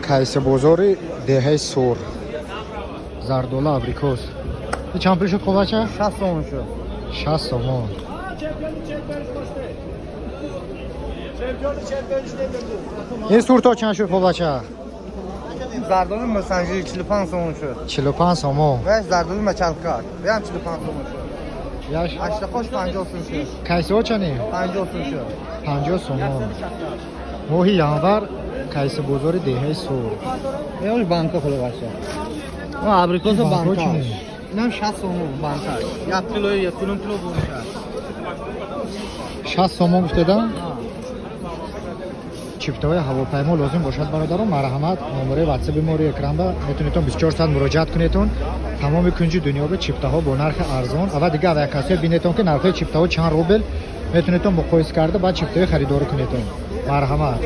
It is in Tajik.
Кайса бозори деҳаи Сур. Зардола, абрикос. Ин чанд пул шуд, хобача? 60 сомон шуд. 60 сомон. Ин сурто чанд шуд, хобача? Зардоли Мусанҷи 45 сомон шуд. 45 сомон. Ва зардоли Мачалка. Ям 45 сомон шуд. Яш Аштақош 50 сомон шуд. Кайсиҳо чани? 50 сомон шуд. 50 сомон. Моҳи январ, кайси бозори деҳаи Сур. Ёш банка хулоса. Ма абрикосо Банка банка. чӣ? Инам 60 сомон банка. 1 кило, 1.5 кило бошад. 60 сомон гуфтедам? Чиптаҳои ҳавопаймо лозим бошад, бародарон, марҳамат, номераи ватсаби мо рӯи экранба, метавонедтон 24 соат муроҷиат кунедтон. Тамоми кунҷи дунё ба чиптаҳо бо нархи арзон. Ава дига авиакассаҳо бинедтон, ки нархҳои чиптаҳо чанд рубл, метавонедтон муқоиса карда, баъд чиптаҳои харидорӣ кунедтон. Марҳамат.